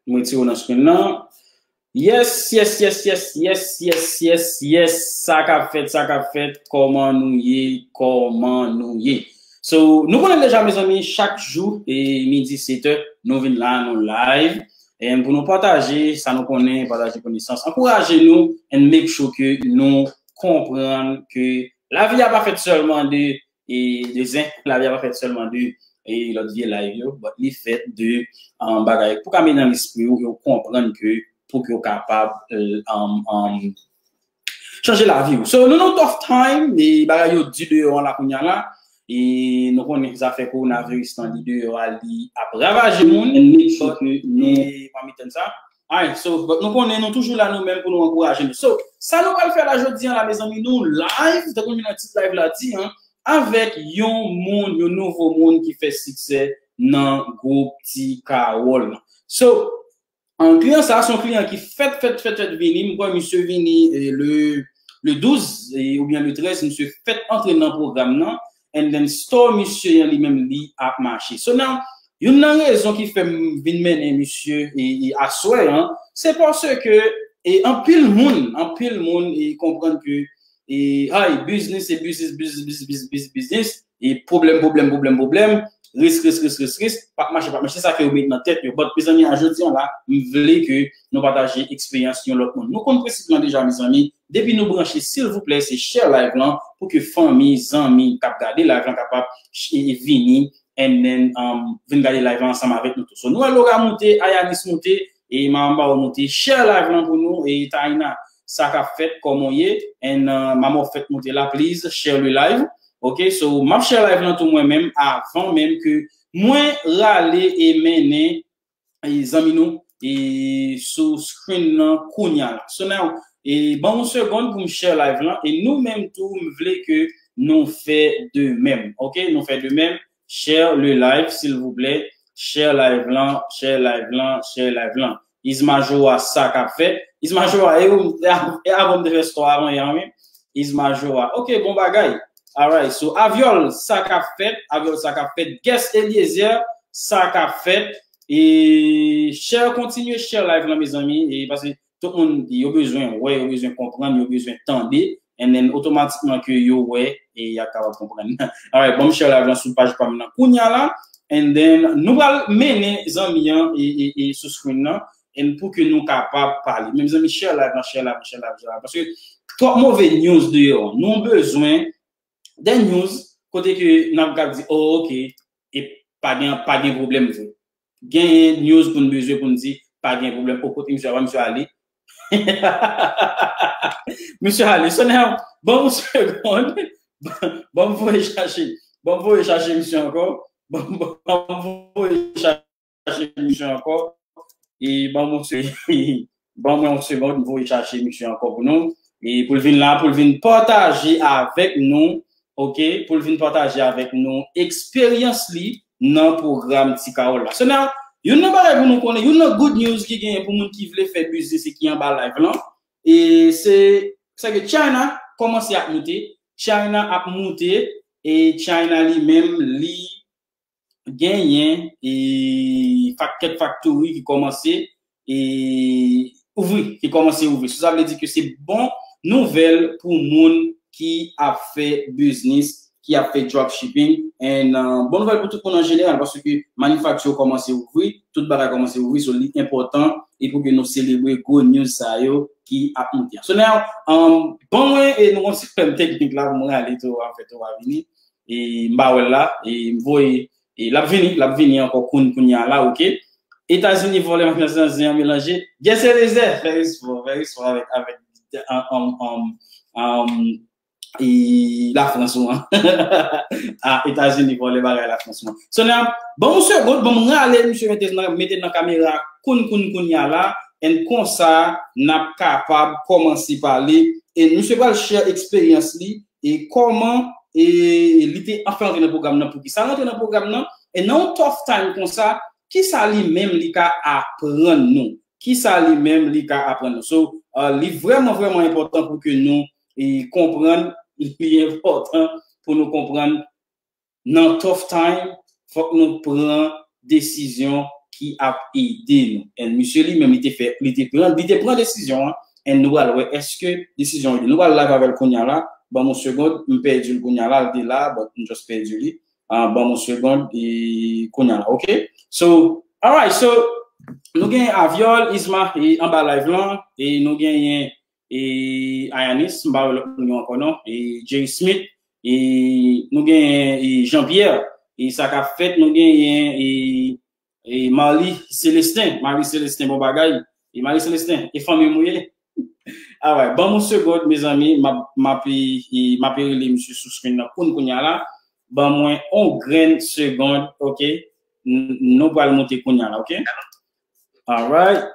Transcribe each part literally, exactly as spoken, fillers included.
M retire w nan screen nan. Yes, yes, yes, yes, yes, yes, yes, yes. Sa k ap fèt, sa k ap fèt, kòman nou ye, kòman nou ye? So, nou konnen deja, mezanmi, chak jou, e midi, sèt è, nou vin la, nou live. And pou nou pataje sa nou konnen, pataje konesans, ankouraje nou, and make sure ke nou konprann ke lavi a pa fèt sèlman de, e, de zen, lavi a pa fèt sèlman de, e, lòt vye live yo, but li fèt de, um, bagay pou ka met nan lespri w, e w konprann ke pou ke w kapab, um, um, chanje lavi w. So, nou nan tough time, e bagay yo di deyò an la kounye a la, e nou konnen zafè kowonaviris lan li deyò a, li ap ravaje moun, and make sure ke nou, e, pa mitan sa. Alright, so, but nou konnen nou toujou la nou menm pou nou ankouraje nou. So, sa nou pral fè la jodi an la, mezanmi, nou live, tankou m nan tit live la di, an, avèk yon moun, yon nouvo moun ki fè siksè nan gwoup Ti Kawòl lan. So, an, kliyan sa a se yon kliyan ki fèt, fèt, fèt, fèt vini. M kwè misye vini, e, le, le douz, e, oubyen le trèz, misye fèt antre nan pwogram nan. And then store misye an li menm li ap mache. So now, youn nan rezon ki fè m vin mennen misye, e, e, aswè an, se paske, e, anpil moun, anpil moun, e, konprann ke, e, ay, biznis se biznis, biznis, biznis, biznis, biznis, biznis, e pwoblèm, pwoblèm, pwoblèm, pwoblèm, risk, risk, risk, risk, risk, p ap mache, p ap mache, se sa ke yo met nan tèt yo. But, mezanmi, a jodi an la, m vle ke nou pataje eksperyans yon lòt moun. Nou konn prensip lan deja, mezanmi, depi nou branche, silvouplè, se share live lan pou ke fanmi, zanmi k ap gade live lan kapab ch-, e, e vini, and then, um, vin gade live lan ansanm avèk nou tou. So, nou wè Laura moute, Ayanis moute, e Mama Bao moute, share live lan pou nou, e Taina, sa k ap fèt, kòman w ye, and, uh, Mama w fèt moute la, please share le live. Ok, so, m ap share live lan tou mwen menm, avan menm ke mwen rale e mennen e zanmi nou, e sou screen nan kounye a la. So now, e ban m yon segonn pou m share live lan, e nou menm tou, m vle ke nou fè de menm. Ok, nou fè de menm. Share le live, silvouplè. Share live lan, share live lan, share live lan. Isma Joa, sa k ap fèt. Isma Joa, e ou, e a-, e avan m te fè story an, wi. Isma Joa. Ok, bon bagay. Alright, so Aviol, sa k ap fèt, Aviol, sa k ap fèt, Guest Eliezer, sa k ap fèt, e share, kontinye share live lan, mezanmi, e paske tout moun, yo bezwen wè, yo bezwen konprann, yo bezwen tande, and then otomatikman ke yo wè, e y ap kapab konprann. Alright, bon, share live lan sou paj pa m nan kounye a la, and then nou pral mennen zanmi an, e, e, e sou screen nan, and pou ke nou kapab pale. Mezanmi, share live lan, share live lan, share live lan, share live lan, paske twòp move news deyò. Nou bezwen de news kote ke n ap gad di, oh, ok, e pa gen, pa gen pwoblèm vre. Genyen news pou n bezwen pou n di, pa gen pwoblèm. O, kote misye a, misye ale. Misye ale. So now, ban m yon segonn. Ban m voye chache. Ban m voye chache misye ankò. Ban m, ban m voye chache chache misye ankò. E ban mwen se-, ban mwen yon segonn, m voye chache misye ankò pou nou. E pou l vin la, pou l vin pataje avèk nou, ok, pou l vin pataje avèk nou eksperyans li nan pwogram Ti Kawòl la. So now, youn nan bagay pou nou konnen, youn nan good news ki genyen pou moun ki vle fè biznis e ki anba live lan, e se, se ke China kòmanse ap moute, China ap moute, e China li menm, li genyen, e, fak-, kèk faktori ki kòmanse, e, ouvri, ki kòmanse ouvri. So, sa vle di ke se bon nouvèl pou moun ki ap fè biznis, ki ap fè dropshipping. And, uh, bon nouvèl pou tout moun an jeneral, paske manifakti yo kòmanse ouvri, tout bagay kòmanse ouvri, so li enpòtan, e pou ke nou selebre gwo news sa yo ki ap moute. So now, um, ban mwen, e nou gon ti pwoblèm teknik la, pou mwen ale tou, an fèt, ou va vini. E m pa wè l la, e m voye, e l ap vini, l ap vini ankò koun-, kounye a la, ok. Etazini vòlè, machann zanzen an melanje. Guest Eliezer, fè respè, fè respè avèk, avèk, an, an, an, an, e Lafrans ou an. A, Etazini vòlè bagay Lafrans ou an. So now, ban m yon segonn, ban m rale misye mete nan, mete nan kamera koun, koun, kounye a la, and konsa, n ap kapab kòmanse pale, e misye pral share eksperyans li, e kòman, e li te anfen rantre nan pwogram nan, poukisa l rantre nan pwogram nan, e nan yon tough time konsa, kisa li menm li ka aprann nou? Kisa li menm li ka aprann nou? So, uh, li vrèman, vrèman enpòtan pou ke nou, e, konprann, li enpòtan pou nou konprann nan tough time, fòk nou pran desizyon ki ap ede nou. And misye li menm, li te fè, li te pran, li te pran desizyon an. And nou pral wè èske desizyon an ede. Nou pral live avè l kounye a la. Ban m yon segond, m pèdi l kounye a la, l te la, but m just pèdi li. Ah, ban m yon segond, e kounye a la, ok? So, alright, so, nou gen Aviol, Isma, e anba live lan, e nou genyen, e Ayanis, m pa wè lòt moun yo ankò non, e Jerry Smith, e nou genyen, e Jean Pierre, e sa k ap fèt, nou genyen, e E Marly Célestin, Marie Célestin, bon bagay. E Marie Célestin, e fanmi m ou ye? Alright, ban m yon segond, mezanmi, m ap, m ap, e, e, m ap rele misye sou screen nan kounye kounye a la. Ban mwen yon grenn segond, ok? N- Nou pral monte kounye a la, ok? Alright.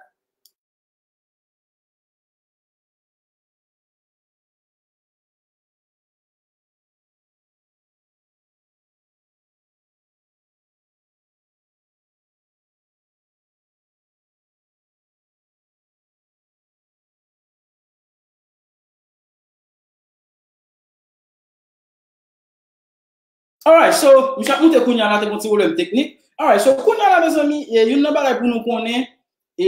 Alright, so, misye ap moute kounye a la, te gon ti pwoblèm teknik. Alright, so, kounye a la, mezanmi, e, youn nan bagay pou nou konnen, e,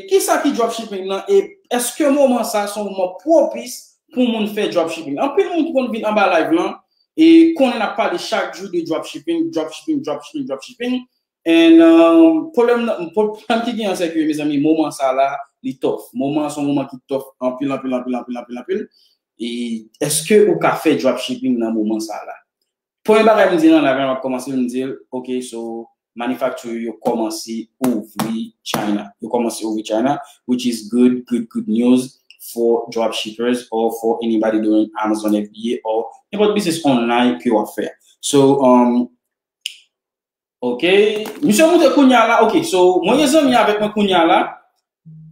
kisa ki dropshipping nan, e, èske moman sa se yon moman pwopis pou moun fè dropshipping? Anpil moun ki konn vin anba live lan, e, konnen n ap pale chak jou de dropshipping, dropshipping, dropshipping, dropshipping. And, um, pwoblèm nan, pwoblèm ki genyen, se ke, mezanmi, moman sa la, li tough. Moman an se yon moman ki tough anpil, anpil, anpil, anpil, anpil, anpil. E èske ou ka fè dropshipping nan moman sa la? Premye bagay m di nan live la, m ap kòmanse, m di, ok, so, manufacturer yo kòmanse ouvri China. Yo kòmanse ouvri China, which is good, good, good news for dropshippers or for anybody doing Amazon F B A or nenpòt business online ke w ap fè. So, um, ok, misye moute kounye a la, ok, so, mwen gen zanmi avèk mwen kounye a la,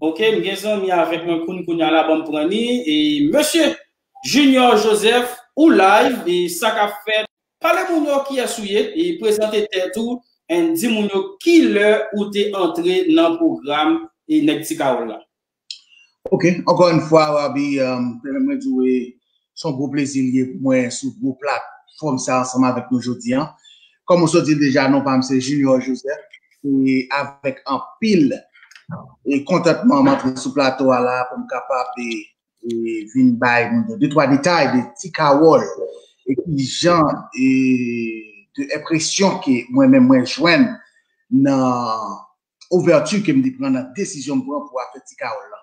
ok, m gen zanmi avèk mwen kounye kounye a la, ban m pran li, e mesye Junior Joseph, ou live, e sa k ap fèt, pale moun yo kiyès ou ye, e prezante tèt ou, and di moun yo kilè ou te antre nan pwogram, e nèg Ti Kawòl la. Ok, ankò yon fwa, Robbie, um, pèmèt mwen di w, e, se yon gwo plezi li ye pou mwen sou gwo platfòm sa ansanm avèk nou jodi a. Kòm ou sot di l deja, non pa m se Junior Joseph, e avèk anpil, e, kontantman m antre sou plato a la pou m kapab, e, e, vin bay moun yo de twa detay de Ti Kawòl, e ki jan, e, de enpresyon ke mwen menm mwen jwenn nan ouvèti ke m te pran, nan desizyon m pran pou afè Ti Kawòl la.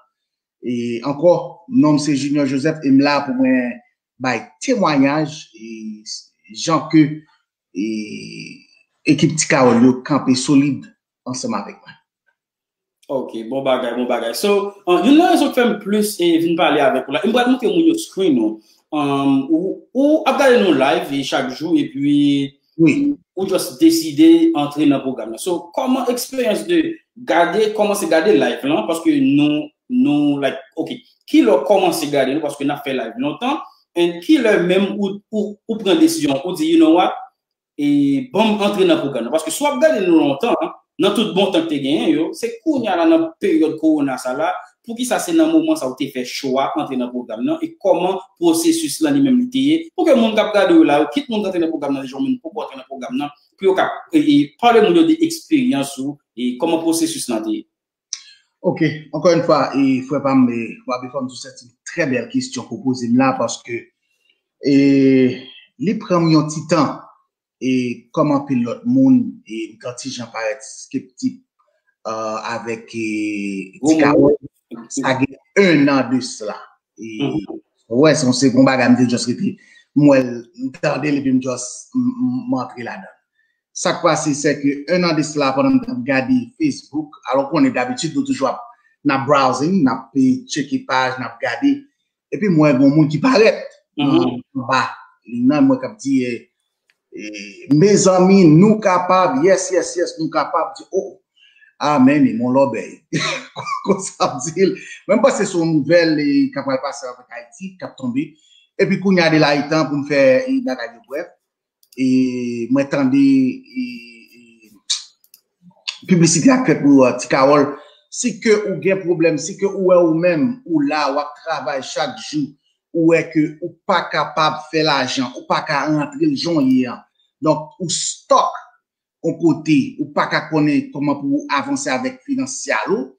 E ankò, non m se Junior Joseph e m la pou mwen bay temwayaj, e jan ke, e, ekip Ti Kawòl yo kanpe solid ansanm avèk mwen. Ok, bon bagay, bon bagay. So, uh, youn nan rezon k fè m plis, e, vin pale avèk ou la, e m pral montre moun yo screen ou. Um, ou, ou ap gade nou live, e, chak jou, epi Wi. ou just deside antre nan pwogram nan. So, kòman eksperyans de gade, kòmanse gade live lan, paske nou, nou, like, ok, kilè w kòmanse gade nou, paske n ap fè live lontan, and kilè menm ou, ou, ou pran desizyon, ou di, you know what, e ban m antre nan pwogram nan. Paske si w ap gade nou lontan, nan tout bon tan k te genyen yo, se kounye a la nan peryòd kowona sa la, poukisa se nan moman sa ou te fè chwa antre nan pwogram nan, e kòman pwosesis lan li menm li te ye, pou ke moun k ap gade w la, yo kit moun k antre nan pwogram nan, deja ou menm poko antre nan pwogram nan, pou yo ka, e, e, pale moun yo de eksperyans ou, e kòman pwosesis lan te ye. Ok, ankò yon fwa, e, frè pa m, e, w ap fè m tou sèt trè bèl kesyon ke w poze m la, paske, e, li pran m yon ti tan, e, kòm anpil lòt moun, e, m t yon ti jan parèt skeptik, e, avèk, e, Ti Kawòl. Sa gen ennan de sla. E, wè, se yon segon bagay, m te just rete, m wè l, m tande l, epi m just, m, m, m antre ladan l. Sa k pase, se ke ennan de sla, pandan m t ap gade Facebook, alò w konnen dabitid, nou toujou ap, n ap browsing, n ap, e, tcheke paj, n ap gade, epi m wè gon moun ki parèt anba liy nan, m wè k ap di, e, e, mezanmi, nou kapab, yes, yes, yes, nou kapab, di, oh, amèn, e mon lòbèy. Konsa ap di l. Mwen m panse se yon nouvèl, e, k ap pral pase avèk Ayiti, k ap tonbe. Epi kounye a de la, e tan pou m fè, e, bagay yo brèf. E mwen tande, e, e, piblisite a k fèt pou, e, Ti Kawòl. Si ke ou gen pwoblèm, si ke ou wè ou menm, ou la, w ap travay chak jou, ou wè ke ou pa kapab fè lajan, ou pa ka rantre l jan w ye an. Donk, ou stòk. yon kote, ou pa ka konnen kòman pou w avanse avèk finansyal ou.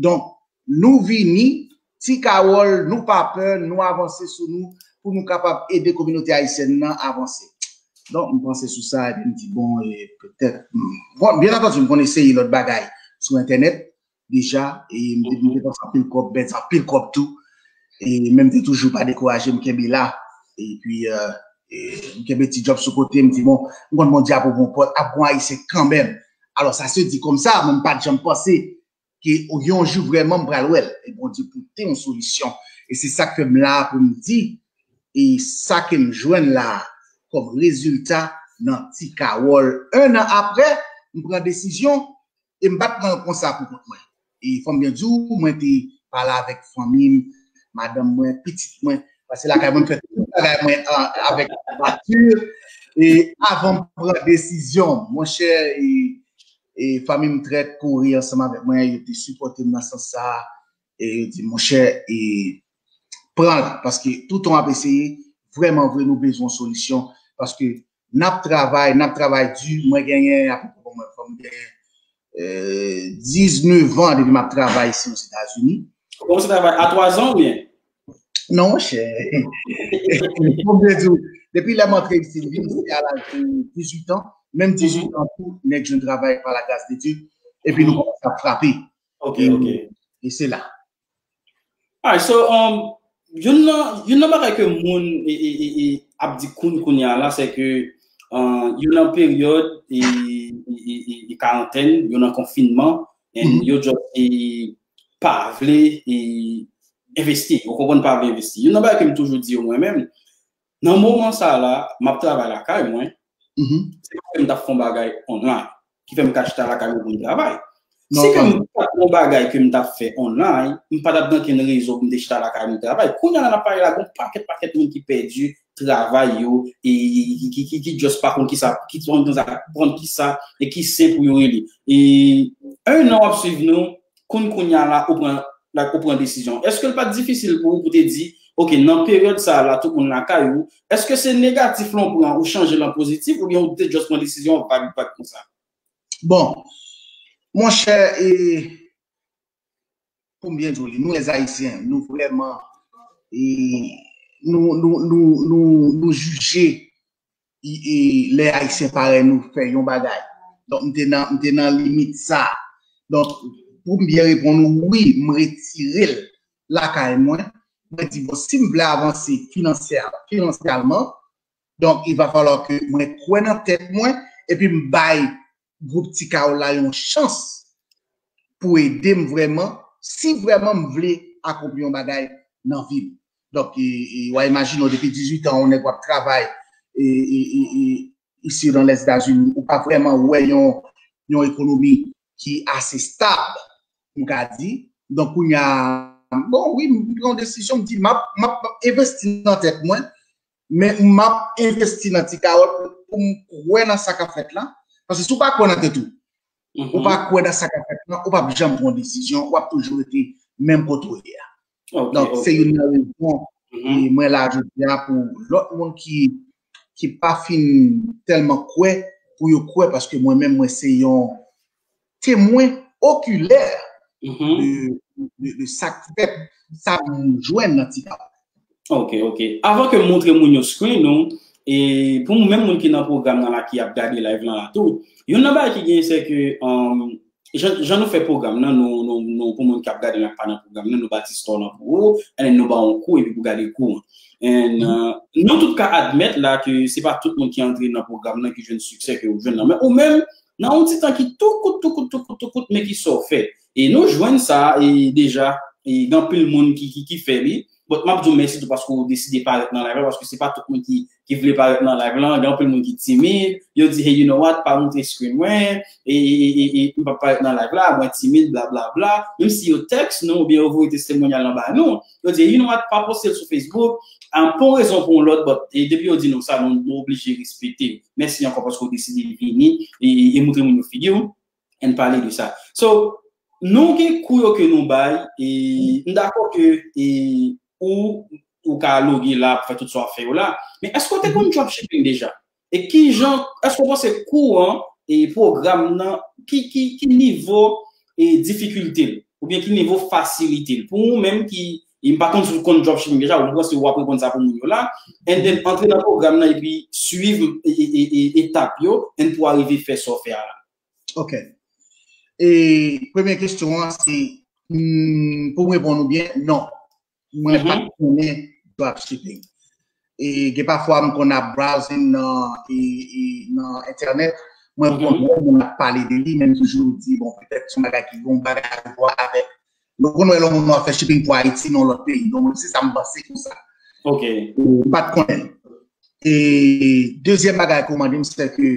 Donk, nou vini, Ti Kawòl, nou pa pè, nou avanse sou nou, pou nou kapab ede kominote ayisyèn nan avanse. Donk, m panse sou sa, epi m di, bon, e, petèt, hmm. Bon, byen antandi, m konn eseye lòt bagay sou entènèt deja, e m te, m te panse anpil kòb, bèt anpil kòb tou. E men m te toujou pa dekouraje, m kenbe la. Epi, e, e, m kenbe ti djòb sou kote, m di, bon, m konn Bondye ap ouvri yon pòt, ap gon Ayisyen kanmenm. Alò, sa se di konsa, men m pa t janm panse ke yon jou vrèman m pral wè l. E Bondye pote yon solisyon. E se sa k fè m la pou m di, e sa ke m jwenn la kòm rezilta nan Ti Kawòl. En an apre, m pran desizyon e m pa t pran l konsa pou kont mwen. E fò m byen di w, mwen te pale avèk fanmi m, madanm mwen, pitit mwen, paske lakay mwen, m fè tout bagay mwen an, avèk mati. E avan m pran desizyon, monchè, e, e fanmi m trè kouri ansanm avèk mwen, yo te sipòte m nan sans sa a. E yo di, monchè, e pran l, paske toutan w ap eseye, vrèman vre, nou bezwen yon solisyon, paske n ap travay, n ap travay di, mwen genyen, apeprè, bon, mwen, fò m genyen, e, diznèf an depi m ap travay isi Ozetazini. Ou kòmanse travay a twa zan oubyen? Non, monchè. Fò m te di w, depi lè m antre isi, m vin isi a laj de dizuit an, menm dizuit an tou, nèg jwenn travay pa la gras de Dye, epi nou kòmanse ap frape. Ok, e, ok. E se la. Alright, so, um, youn nan, youn nan bagay ke moun e, e, e, e, ap di kounye kounye a la, se ke, uh, yo nan peryòd e, e, e, e, e karantèn, yo nan konfinman, and yo just e, pa vle e, envesti. Ou konprann, pa vle envesti. Youn nan bagay ke m toujou di yo mwen menm, nan moman sa la, m ap travay lakay mwen, se paske m t ap fè yon bagay online ki fè m ka chita lakay mwen pou m travay. Si ke m pa t yon bagay ke m t ap fè online, m pa t ap gen okenn rezon pou m te chita lakay mwen travay. Kounye a la n ap pale la, gen yon pakèt, pakèt moun ki pèdi travay yo, e ki, ki, ki, ki just pa konn kisa, ki pa konn kisa, konn kisa, e ki sen pou yo rele. E en an w ap swiv nou, kounye kounye a la, ou pran, like, ou pran desizyon. Èske l pa t difisil pou ou, pou te di, ok, nan peryòd sa a la, tout moun lakay ou, èske se negatif lan w pran, ou chanje l an pozitif, oubyen ou te just pran desizyon vag, vag konsa? Bon, monchè, e, pou m byen di w li, nou lèzayisyen, nou vrèman, e, nou, nou, nou, nou, nou jije, e, e, lè Ayisyen parèy nou fè yon bagay. Donk, m te nan, m te nan limit sa. Donk, pou m byen reponn ou, wi, m retire l lakay mwen. Mwen di, bon, si m vle avanse finansyè-, finansyèlman, donk, il va falloir ke mwen kwè nan tèt mwen, epi m bay gwoup Ti Kawòl la yon chans pou ede m vrèman, si vrèman m vle akonpli yon bagay nan vi m. Donk, e, e, w a imajine w, depi dizuit an, yon nèg w ap travay, e, e, e, e, isi nan Lèzetazini, ou pa vrèman wè yon, yon ekonomi ki ase stab, m ka di. Donk, kounye a, bon, wi, m pran yon desizyon, m di, m ap, m ap, m ap envesti nan tèt mwen, men m ap envesti nan Ti Kawòl pou, pou m kwè nan sa k ap fèt la. Paske si w pa kwè nan tèt ou, ou pa kwè nan sa k ap fèt la, ou p ap janm pran desizyon, w ap toujou rete menm kote w ye a. Donk, se youn nan rezon, e mwen la jodi a pou lòt moun ki, ki pa fin tèlman kwè, pou yo kwè, paske mwen menm, mwen se yon temwen okilè de, de, de sa k fèt, sa m jwenn nan Ti Kawòl. Ok, ok. Avan ke m montre moun yo screen nou, e pou menm moun ki nan pwogram nan la, ki ap gade live lan la tou, youn nan bagay ki genyen, se ke, um, jan, jan nou fè pwogram nan, nou, nou, nou, pou moun k ap gade la k pa nan pwogram nan, nou bati store lan pou ou, and then nou ba w yon kou, epi pou gade kou an. And, uh, nou tout ka admèt la ke se pa tout moun ki antre nan pwogram nan ki jwenn siksè ke ou jwenn nan. Men ou menm, nan yon ti tan ki tou kout, tou kout, tou kout, tou kout, men ki sa w fè. E nou jwenn sa, e deja, e gen anpil moun ki, ki, ki fè li. But m ap di w mèsi tou paske w deside parèt nan live la, paske se pa tout moun ki, ki vle parèt nan live lan. Gen anpil moun ki timid. Yo di, hey, you know what, pa montre screen mwen, e, e, e, e, e, m p ap parèt nan live la, mwen timid, bla, bla, bla. Menm si yo text nou, oubyen yo voye testimonyal lan ba nou, yo di, you know what, pa poste l sou Facebook, ah, pou yon rezon, pou yon lòt, but, e depi yo di nou sa, nou, nou oblije respekte. Mèsi ankò paske w deside vini e, e, e montre moun yo figi w, and pale de sa. So, nou gen kou yo ke nou bay, e m dakò ke, e, ou, ou ka loge la pou fè tout sa w ap fè yo la, men èske w te konn dropshipping deja? E kijan, èske w panse kou an e pwogram nan, ki, ki, ki nivo e difikilte l, oubyen ki nivo fasilite l? Pou ou menm ki, e m pa konn si w konn dropshipping deja, ou panse w ap reponn sa pou moun yo la, and then antre nan pwogram nan epi swiv e, e, e, e, etap yo, and pou w arive fè sa w fè a la. Ok. E premye kesyon an se, mm, pou m reponn ou byen, non. Mwen pa konnen dropshipping. E gen pafwa m konn ap browsing nan, e, e, nan entènèt, mwen konn wè moun ap pale de li, men m toujou di, bon, petèt se yon bagay ki gen yon bagay a wè avèk. Nou konn wè lè moun ap fè shipping pou Ayiti nan lòt peyi. Donk, se sa m panse konsa. Ok. M pa t konnen. E dezyèm bagay ke w mande m, se ke,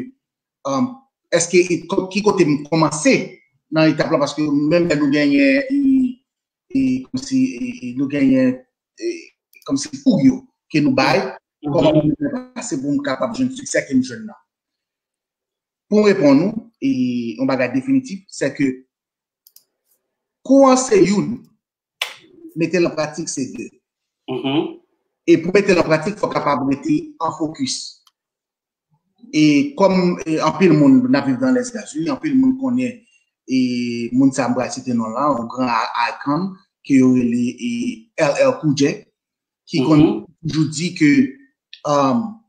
um, èske e ko- ki kote m kòmanse nan etap la, paske menm lè nou genyen e, e, kòmsi e, e, nou genyen e, kòmsi kou yo ke nou bay, kòman pou mwen pase pou m kapab jwenn siksè ke m jwenn nan. Pou m reponn ou, e yon bagay definitif, se ke kou an se youn, mete l an pratik se de. E pou mete l an pratik, fò w kapab rete an fokis. E kòm e, anpil moun, n ap viv nan Lèzetazini, anpil moun konnen e moun sa m pral site non la, yon gran icon ke yo rele e L L Cool J, ki konn toujou di ke um,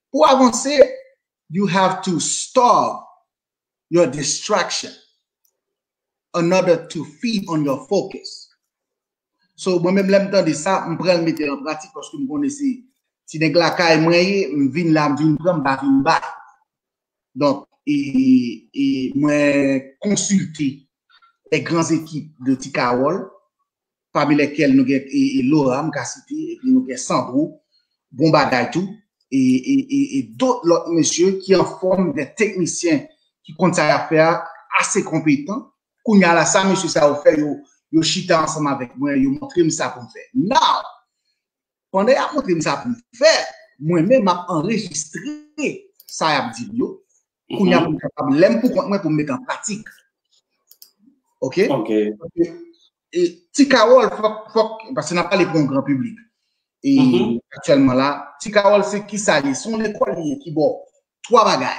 pou avanse, you have to starve your distraction in order to feed on your focus. So, mwen menm lè m tande sa, m pran l mete l an pratik paske m konnen se ti nèg lakay mwen ye, m vin la, m vin pran, m pa vin bay. Donk, e, e mwen konsilte les grandes équipes de Ti Kawòl, pami lèkèl nou gen e, e Laura, m ka site, epi nou gen Sandro, bon bagay tou, e, e, e, e dòt lòt mesye ki an fòm de teknisyen ki konn sa y ap fè a, ase konpetan. Kounye a la, sa mesye sa yo fè, yo, yo chita ansanm avèk mwen, yo montre m sa pou m fè. Now, pandan y ap montre m sa pou m fè, mwen menm m ap anrejistre sa y ap di m yo. Kounye a pou m kapab, lè m pou kont mwen, pou m mete an pratik. Ok? Ok. E Ti Kawòl, fòk, fòk, paske n ap pale pou yon gran piblik. E aktyèlman la, Ti Kawòl se ki sa li ye? Se yon lekòl li ye ki ba w twa bagay.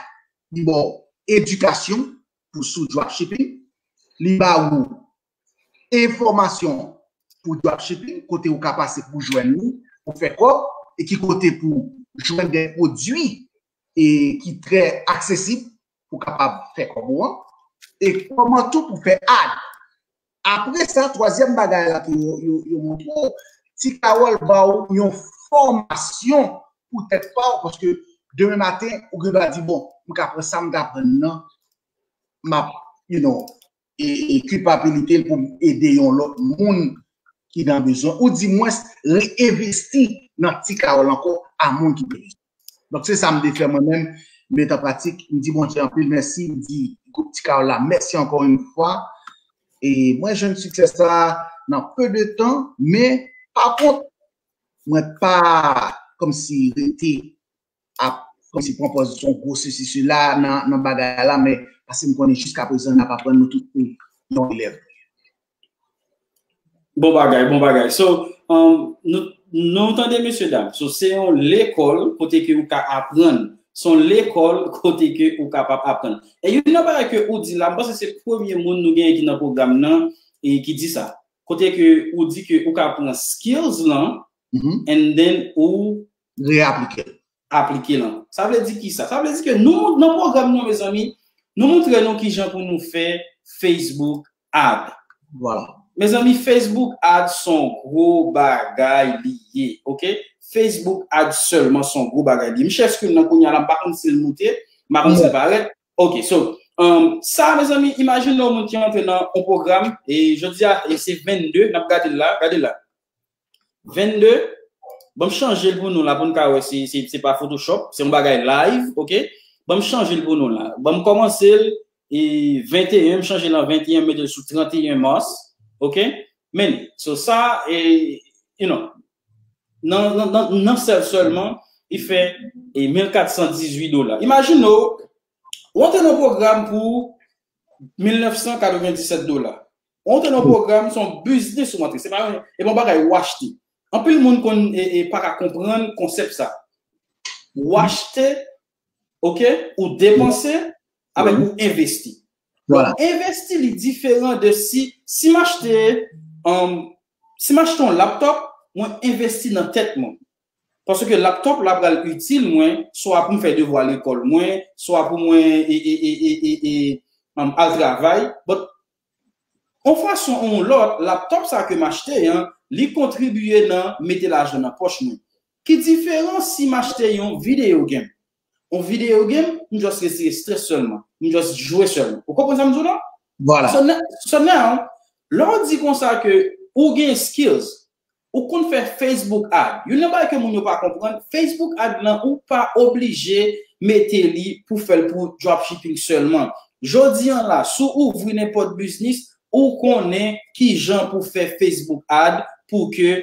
Li ba w edikasyon pou sou dropshipping, li ba ou enfòmasyon pou dropshipping, kote ou ka pase pou jwenn li, pou fè kòb, e ki kote pou jwenn de pwodui e ki trè aksesib pou kapab fè kòb ou an, e kòman tou pou fè ad. Apre sa, twazyèm bagay la ke yo, yo, yo montre w, Ti Kawòl ba w yon fòmasyon pou tèt pa w, paske demen maten, ou gen dwa di, bon, m ka pran sa m t aprann nan, m ap, you know, e, e kilpabilite l pou m ede yon lòt moun ki nan bezwen, ou di mwens reenvesti nan Ti Kawòl ankò a moun ki gen bezwen. Donk, se sa m te fè mwen menm, met an pratik. M di Bondye anpil mèsi, m di gwoup Ti Kawòl la mèsi ankò yon fwa. E mwen jwenn siksè sa nan peu de tan, men pa kont, mwen pa kòmsi rete ap kòmsi pran pòz yon gwo sesi sela nan, nan bagay la, men paske m konnen jiskaprezan n ap aprann, nou tout se yon elèv. Bon bagay, bon bagay. So, um, nou, nou tande, mesye dam. So, se yon lekòl kote ke ou ka aprann. Se yon lekòl kote ke ou kapab aprann. E youn nan bagay ke ou di la, m panse se premye moun nou genyen ki nan pwogram nan e ki di sa. Kote ke ou di ke ou ka pran skills lan, and then ou reaplike l. Aplike l. Sa vle di ki sa? Sa vle di ke nou, nan pwogram nou, mezanmi, nou montre nou kijan pou nou fè Facebook ad. Vwala. Mezanmi, Facebook ad se yon gwo bagay li ye, ok? Facebook ad sèlman se yon gwo bagay li ye. M chèche screen nan kounye a la, m pa konn si l moute, m pa konn si l parèt. Ok, so, um, sa, mezanmi, imajine yon moun ki antre nan yon pwogram, e jodi a, e se vennde, n ap gade l la, gade l la. vennde, ban m chanje l pou nou la, pou n ka wè si, si se pa Photoshop, se yon bagay live, ok? Ban m chanje l pou nou la. Ban m kòmanse l, e venteyen, m chanje l an venteyen, m mete l sou tranteyen mas, ok? Men, so sa, e, you know, nan, nan, nan, nan sèl sèlman, li fè, e, mil kat san dizuit dola. Imajine w, ou antre nan pwogram pou mil nèf san katrevenndisèt dola. Ou antre nan pwogram, se yon biznis ou antre. Se pa yon, e pa yon bagay ou achte. Anpil moun konn, e, e pa ka konprann konsèp sa. Ou achte, ok, ou depanse, avèk ou envesti. Lè w envesti, li diferan de si, si m achte, um, si m achte yon laptop, mwen envesti nan tèt mwen. Paske laptop la pral itil mwen, swa pou m fè devwa lekòl mwen, swa pou mwen e, e, e, e, e, e, um, al travay. But yon fason ou yon lòt, laptop sa ke m achte an, li kontribye nan mete lajan nan pòch mwen. Ki diferan si m achte yon video game? Yon video game, m just retire stress sèlman. M just jwe sèlman. Ou konprann sa m di w la? Voilà. So, na- so now, lè w di konsa ke ou gen skills, ou konn fè Facebook ad. Youn nan bagay ke moun yo pa konprann, Facebook ad lan, ou pa oblije mete li pou fè l pou dropshipping sèlman. Jodi an la, si w ouvri nenpòt biznis, ou konnen ki jan pou fè Facebook ad pou ke,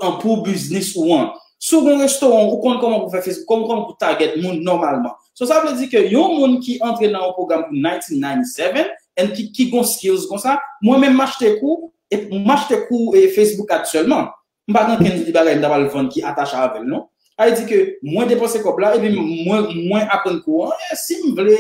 an, pou biznis ou an. Si w gen restoran, ou konn kòman pou fè Facebook, kòman, kòman pou target moun nòmalman. So, sa vle di ke yon moun ki antre nan yon pwogram pou nineteen ninety-seven, and ki, ki gon skills konsa, mwen menm m achte kou, e m achte kou e Facebook ad sèlman. M pa gen kenn bagay m ta pral vann ki atache avè l, non. Sa vle di ke mwen depanse kòb la, epi mwen, mwen aprann kou an, e si m vle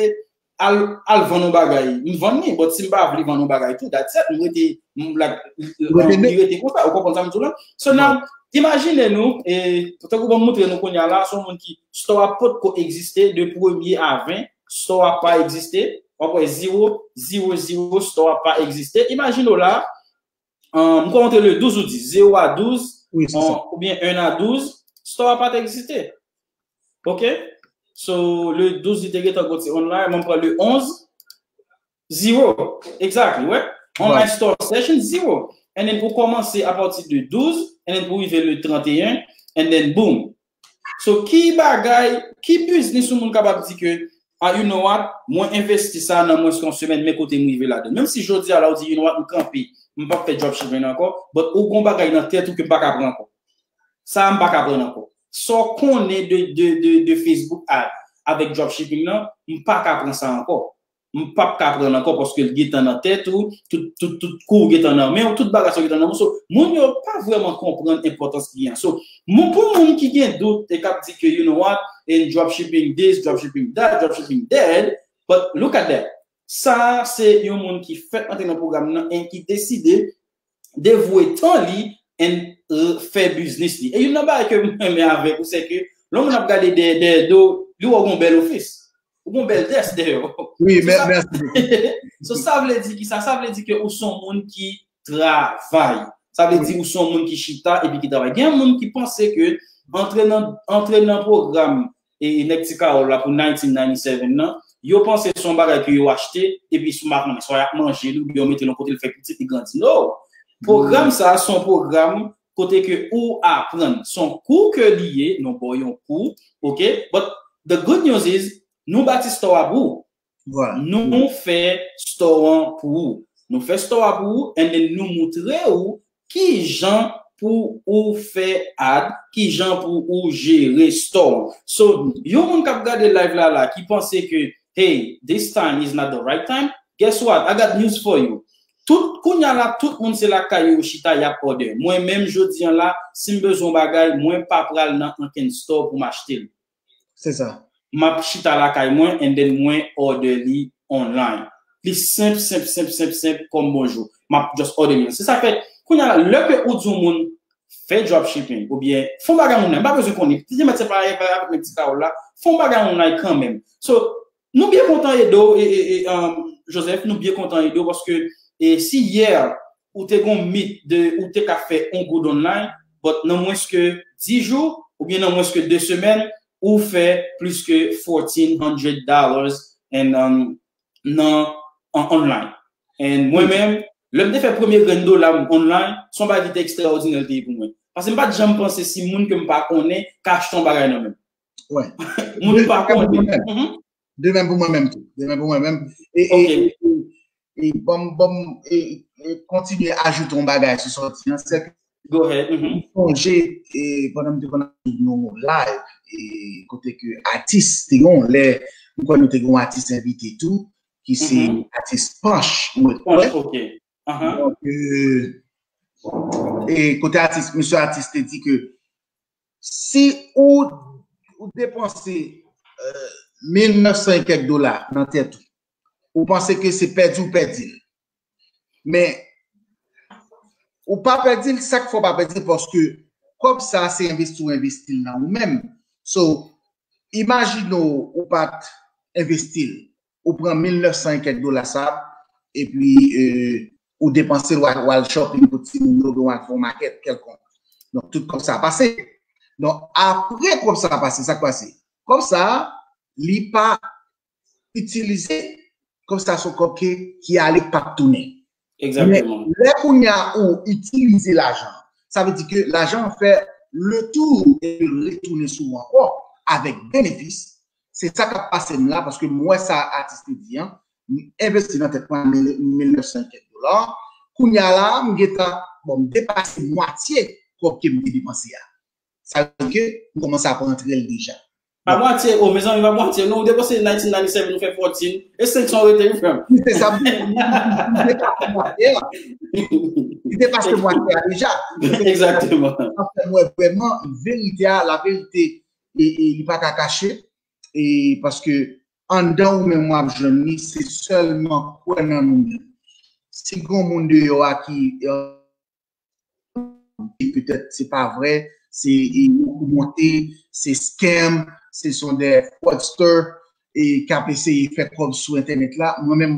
al, al vann yon bagay, m vann li, but si m pa vle vann yon bagay tou, that's it, m rete, m, like, li rete konsa, ou konprann sa m di w la? So now, imajine nou, e, tankou ban m montre nou kounye a la, se yon moun ki, store a potko egziste, de premye a ven, store a pa egziste, w ap wè zero, zero, zero, store a pa egziste. Imajine w la, um, m konn montre le douz ou di, zero a douz, oubyen un a douz, store a pa t egziste. Ok? So, le douz, li te gentan gon ti online. Mwen pran le onz, zero. Exactly, wè. Online store session, zero. And then, ou kòmanse apati de douz, and then pou rive le trente et un, and then boom. So, ki bagay, ki biznis yon moun kapab di ke, ah, you know what, mwen envesti sa nan mwens ke yon semèn, men kote m rive ladan. Menm si jodi a la, ou di, you know what, m kanpe, m p ap fè dropshipping ankò, but ou gon bagay nan tèt ou ke m pa ka pran ankò. Sa a m pa ka pran ankò. Sa w konnen de, de, de, de Facebook ad avèk dropshipping nan, m pa ka pran sa ankò. M p ap ka pran l ankò paske l gentan nan tèt ou, tout, tout, tout kou w gentan nan men w, tout bagay sa yo gentan nan men w. So, moun yo pa vrèman konprann enpòtans li an. So, moun, pou moun ki gen dout e k ap di ke, you know what, and dropshipping this, dropshipping that, dropshipping dead, but look at that. Sa a se yon moun ki fèk antre nan pwogram nan and ki deside devwe tan li and, euh, fè biznis li. E youn nan bagay ke m renmen avèk ou, se ke lè yon moun ap gade dèyè, dèyè do, li wè w gon bèl ofis. Ou gon bèl desk dèyè w. Wi, mèsi. So, sa vle di ki sa? Sa vle di ke ou se yon moun ki travay. Sa vle di ou se yon moun ki chita epi ki travay. Gen moun ki panse ke antre nan, antre nan pwogram e, e nèg Ti Kawòl la pou nineteen ninety-seven nan, yo panse se yon bagay ke yo achte, epi sou mak nan men, swa y ap manje li, oubyen yo mete l yon kote, l fè pitit, li grandi. No! Pwogram sa a, se yon pwogram kote ke ou aprann. Se yon kou ke li ye, nou ba w yon kou, ok? But the good news is, nou bati store a pou ou. Nou fè store an pou ou. Nou fè store a pou ou, and then nou moutre ou ki jan pou ou fè ad, ki jan pou ou jere store. So, yon moun k ap gade live la la, ki panse ke, hey, this time is not the right time, guess what? I got news for you. Tout, kounye a la, tout moun se lakay yo chita, y ap order. Mwen menm, jodi an la, si m bezwen yon bagay, mwen pa pral nan ankenn store pou m achte l. Se sa. M ap chita lakay mwen, and then mwen order li online. Li senp, senp, senp, senp, senp, kòm bonjou. M ap just order li. Se sa k fè, kounye a la, lè ke ou di yon moun, fè dropshipping, oubyen fè yon bagay online, m pa bezwen konnen, li te mèt se pa, pa avèk nèg Ti Kawòl la, fè yon bagay online kanmenm. So, nou byen kontan ede w, e, e, e, um, Joseph, nou byen kontan ede w, paske, e, si yè, ou te gon mit de, ou te ka fè yon goud online, but nan mwens ke dis jou, oubyen nan mwens ke de semèn, ou fè plis ke fourteen hundred dollars and, um, nan, an online. And mwen menm, lè m te fè premye grenn dola m online, se yon bagay ki te ekstraòdinè l te ye pou mwen. Paske m pa t janm panse si moun ke m pa konnen ka achte yon bagay nan men m. Moun m pa konnen. De menm pou mwen menm tou. De menm pou mwen menm. E, e, e, e, ban m, ban m, e, e, kontinye ajoute yon bagay sou sa w di an, se ke m sonje, e, pandan m te konn ap swiv nou live, e, kote ke atis te yon lè, m kwè nou te gen yon atis envite tou, ki se atis Panch, mwen kwè. Donk, e, e kote atis, mesye atis te di ke si ou, ou depanse, e, mil nèf san e kèk dola nan tèt ou, ou panse ke se pèdi ou pèdi l. Men, ou pa pèdi l, sa k fè w pa pèdi l, paske kòb sa a se envesti ou envesti l nan ou menm. So, imajine w, ou pa t envesti l. Ou pran mil nèf san e kèk dola sa, epi, e, ou depanse l, w al, w al shopping pou timoun yo, oubyen w al fè yon makèt kèlkonk. Donk, tout kòb sa a pase. Donk, apre kòb sa a pase, sa k pase? Kòb sa a, li pa itilize, kòb sa se yon kòb ke, ki ale, k p ap tounen. Men, Egzakteman. Lè kounye a ou itilize lajan, sa vle di ke lajan an fè le tour epi l retounen sou ou ankò avèk benefis. Se sa k ap pase m la, paske m wè sa atis te di an, m envesti nan tèt mwen mil, mil nèf san kèk dola. Kounye a la, m gentan, bon, m depase mwatye kòb ke m te depanse a. Sa vle di ke m kòmanse ap rantre l deja. Pa mwatye, oh, mezanmi, pa mwatye. Non, ou depanse nineteen ninety-seven, ou fè fourteen, e senk san rete, wi, frè m. Wi, se sa, m, m, m depase mwatye a. M depase mwatye a deja. Egzakteman. Sa fè m wè vrèman verite a, la verite, e, e li pa ka kache, e paske anndan ou menm w ap jwenn li, se sèlman kwè nan nou menm. Si gen yon moun deyò a ki, e, e petèt se pa vrè, se, e, yo kou monte, se scam, se son de fraudster, e k ap eseye fè kòb sou entènèt la, mwen menm,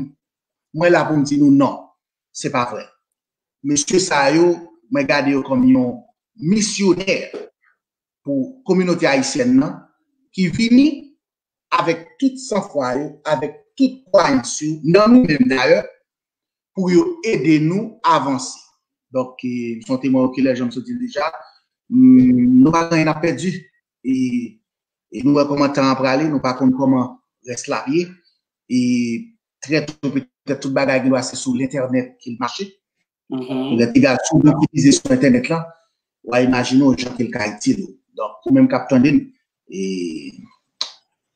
mwen la pou m di nou non, se pa vrè. Mesye sa yo, mwen gade yo kòm yon misyonè pou kominote ayisyèn nan, ki vini avèk tout sanfwa yo, avèk tout kwayans yo, nan nou menm dayè, pou yo ede nou avanse. Donk, e, m se yon temwen okilè, jan m sot di l deja, m, nou pa gen anyen n ap pèdi. E, e nou wè kòman tan an prale, nou pa konn kòman rès la ap ye. E trè tou, petèt tout bagay gen dwa se sou lentènèt ke l mache. Lè piga sou l itilize sou entènèt lan, w a imajine w jan ke l ka itil ou. Donk, ou menm k ap tande m, e,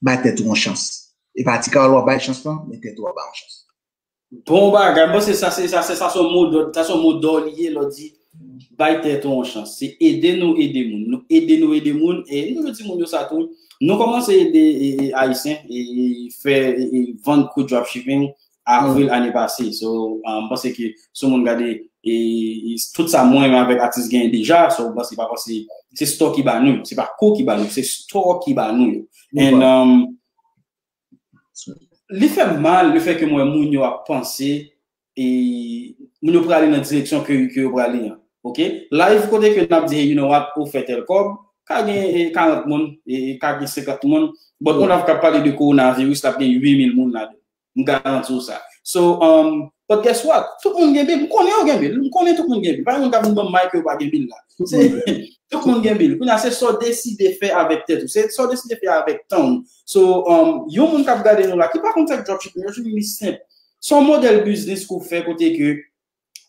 bay tèt ou yon chans. E pa ti kawòl w ap bay chans lan, men tèt ou w ap bay yon chans. Bon bagay, bon, se sa, se sa, se sa, se yon mo dòd, sa se yon mo dòd li ye, lè w di bay tèt ou yon chans. Se ede nou ede moun. Nou ede nou ede moun, e nou di moun yo sa tou. Nou kòmanse ede e, e, Ayisyen, e, e fè, e, e vann kou dropshipping avril ane pase. So, um, m panse ke si yon moun gade, e, e tout sa mwen menm avèk atis genyen deja, so, m panse pa panse, se store ki ba nou, se pa kou ki ba nou, se store ki ba nou yo. And, um, li fè m mal, le fè ke m wè moun yo ap panse, e moun yo prale nan direksyon ke, ke yo prale an. Ok? Live kote ke n ap di, hey, you know what, ou fè tèl kòb, ka gen, e, karant moun, e, ka gen senkant moun, but on ap ka pale de kowonaviris, l ap gen uit mil moun ladan. M garanti w sa. So, um, but guess what? Tout moun gen bil. M konnen yo gen bil. M konnen tout moun gen bil. Pa gen moun k ap vin ban m may ke yo pa gen bil la. Se, tout moun gen bil. Kounye a, se sa w deside fè avèk tèt ou. Se sa w deside fè avèk tan w. So, um, yon moun k ap gade nou la, ki pa konn sa k dropshipping, dropshipping li senp. Se yon modèl biznis ke w fè kote ke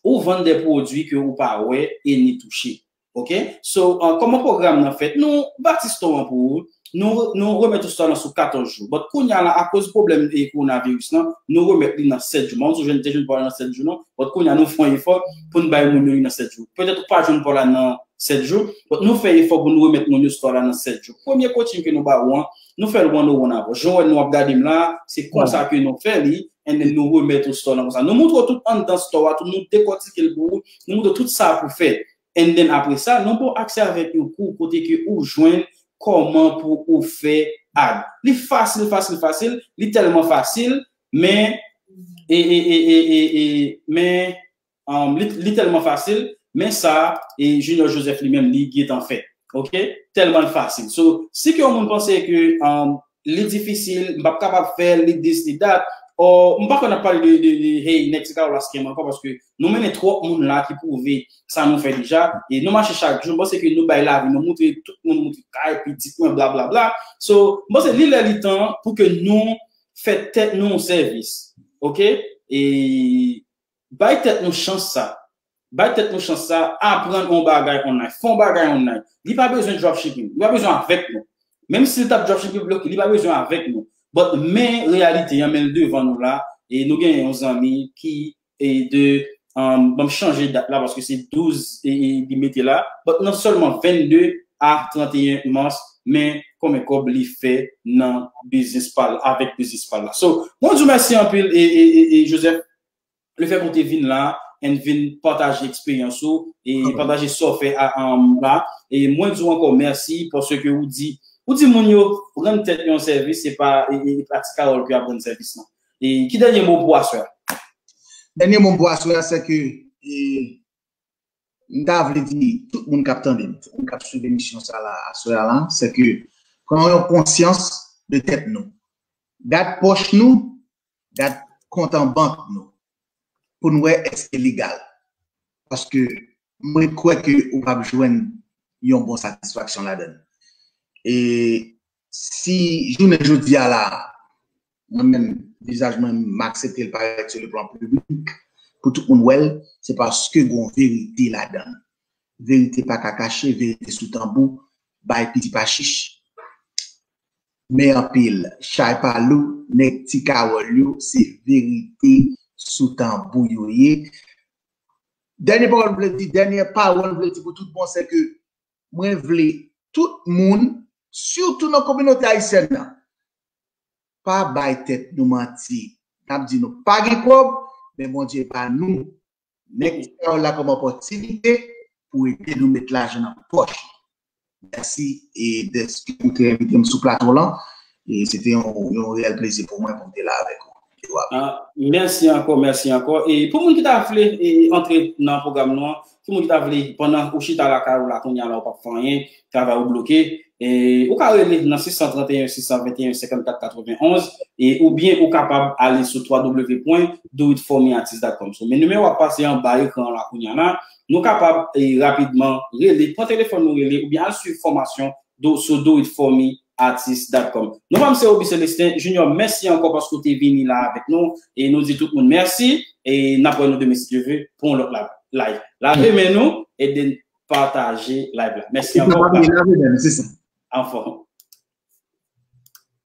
ou vann de pwodui ke ou pa wè e ni touche. Ok? So, uh, kòman pwogram nan fèt? Nou bati store an pou ou. Nou, nou remèt ou store lan sou katòz jou. But kounye a la, akoz pwoblèm e kowonaviris lan, nou remèt li nan sèt jou. M pa konn si w jwenn, te jwenn pa w la nan sèt jou, non. But kounye a, nou fè yon efò pou n bay moun yo li nan sèt jou. Petèt ou pa jwenn pa w la nan sèt jou, but nou fè efò pou nou remèt moun yo store la nan sèt jou. Premye coaching ke nou ba ou an, nou fè l one on one avè w. Jan w wè nou ap gade m la, se konsa ke nou fè li, and then nou remèt ou store lan konsa. Nou montre w tout anndan store a, tout, nou dekòtike l pou ou, nou montre w tout sa pou fè. And then apre sa, nou ba w aksè avèk yon kou kote ke ou jwenn kòman pou ou fè ad. Li fasil, fasil, fasil, li tèlman fasil, men, e, e, e, e, e, e, men, um, li, li tèlman fasil, men sa, e Junior Joseph li menm, li gentan fè. Ok? Tèlman l fasil. So, si ke yon moun panse ke, um, li difisil, m p ap kapab fè l, li this, li that, or, m pa kwè n ap pale de, de, de, hey, nèg se ka w la scam ankò, paske nou mennen twòp moun la ki pwouve sa nou fè deja, e nou mache chak jou, m panse ke nou bay lavi, nou montre tout moun, montre kay, pitit mwen, bla, bla, bla. So, m panse li lè li tan pou ke nou fè tèt nou yon sèvis, ok? E bay tèt nou chans sa. Bay tèt nou chans sa, aprann yon bagay online, fè yon bagay online. Li pa bezwen dropshipping, li pa bezwen avèk nou. Menm si l t ap dropshipping, ok, li pa bezwen avèk nou. But men reyalite an, men l devan nou la, e nou gen yon zanmi ki, e de, um, ban m chanje dat la, paske se douz e, e li mete la, but nan sèlman vennde a trannteyen mas, men konbyen kòb li fè nan biznis pa l, avèk biznis pa l la. So, mwen di w mèsi anpil, e, e, e, e Joseph, le fè ke w te vin la, and vin pataje eksperyans ou, e pataje sa w fè a, um, la. E mwen di w ankò mèsi, paske ou di, ou di moun yo, rann tèt yo yon sèvis, se pa, e, e, e pa ti Carole ke y ap rann sèvis lan. E ki dènye mo pou aswè a? Dènye mo pou aswè a, se ke, e, m ta vle di tout moun k ap tande m, tout moun k ap swiv emisyon sa la aswè a la, se ke pran yon konsyans de tèt nou. Gad pòch nou, gad kont an bank nou, pou n wè èske legal. Paske mwen kwè ke ou p ap jwenn yon bon satisfaksyon ladan l. E si jounen jodi a la, mwen menm, vizaj mwen, m aksepte l parèt sou le plan piblik, pou tout moun wè l, se paske gon verite ladan l. Verite pa ka kache, verite sou tanbou, bay piti pa chich. Men anpil, chay pa lou, nèg ti Kawòl yo, se verite sou tanbou yo ye. Dènye pawòl m vle di, dènye pawòl m vle di pou tout bon, se ke mwen vle tout moun, sitou nan kominote ayisyèn nan, pa bay tèt nou manti. N ap di nou pa gen kòb, men Bondye ba nou nèg ti Kawòl la kòm opòtinite pou ede nou met lajan nan pòch. Mèsi, e dèske ou te envite m sou plato lan. E se te yon, yon reyèl plezi pou mwen pou m te la avèk ou. Ah, mèsi ankò, mèsi ankò. E pou moun ki ta vle, e, antre nan pwogram nou an, pou moun ki ta vle, pandan ou chita lakay ou la kounye a la, ou p ap fè anyen, travay ou bloke, e ou ka rele nan sis san trant e en, sis san venteyen, senkannkat katrevenonz, e oubyen ou kapab ale sou twa w w w pwen do it for me artist dot com. So, men nimewo ap pase anba ekran an la kounye a la. Nou kapab, e, rapidman rele, pran telefòn nou rele, oubyen al swiv fòmasyon do, sou do it for me artist dot com. Non pa m se Oby Celestin Junior, mèsi ankò paske w te vini la avèk nou, e nou di tout moun mèsi, e n ap wè nou demen si Dye ve pou yon lòt la-, live. Lave men nou, ede n pataje live la. Mèsi ankò. Lave men nou, se sa. Anfòm.